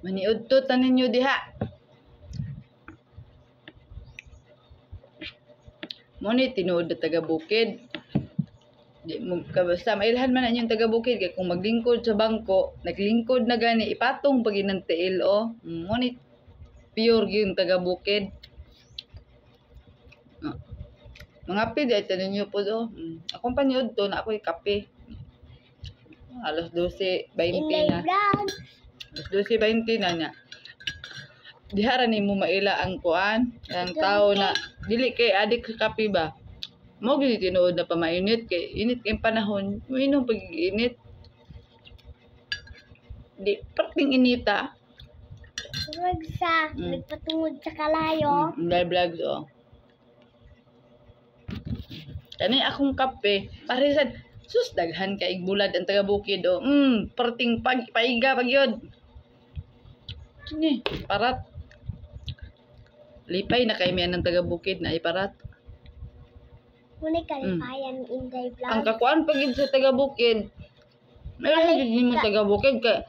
Maniudto ta ninyo diha. Mo ni tinuod na taga bukid. Di mo ka basta mailhan man na inyong taga bukid kay kung maglingkod sa bangko, naglingkod na gani ipatong pag inang tiil oh. Mo ni pure gyud taga bukid. Ah. Mga pi di ta ninyo pod oh. Akong paniudto na ako'y kape. Alas 12:20 Inday na. Vlog. Alas 12:20 na niya. Diha ra nimo maila ang kuan, ang tao na dili kay adik sa kape ba. Mo gyud tinuod na pamainit kay init kay panahon, moinom pag init. Di perting inita. Murag sa nagpatungod sa kalayo. Inday Vlogs oh. Kani akong kape, paresan sus daghan kay bulad ang taga bukid oh. Perting pag paiga pag yun. Sige, parat. Lipay na kay miyan ng taga bukid na iparat. Muna kalipayan ni Inday Vlog. Ang kakuan pag yun sa taga bukid. Meron gyud nimo taga bukid kay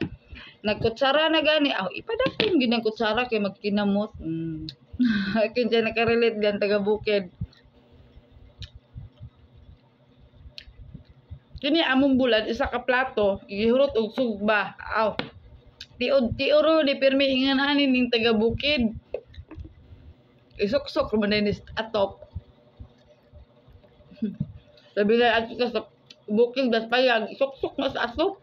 nagkutsara na gani. Aw, ipadapin gyud ang kutsara kay magkinamot. Kinsa nakarelate gan taga bukid. Kini among bulad isa ka plato, gihurot og sugba. Aw. Tiod tioro ni pirmi ingan ani ning taga bukid. Isuksok man ni atop. Sabi na ato ka sa bukid bas payag, isuksok na sa atop.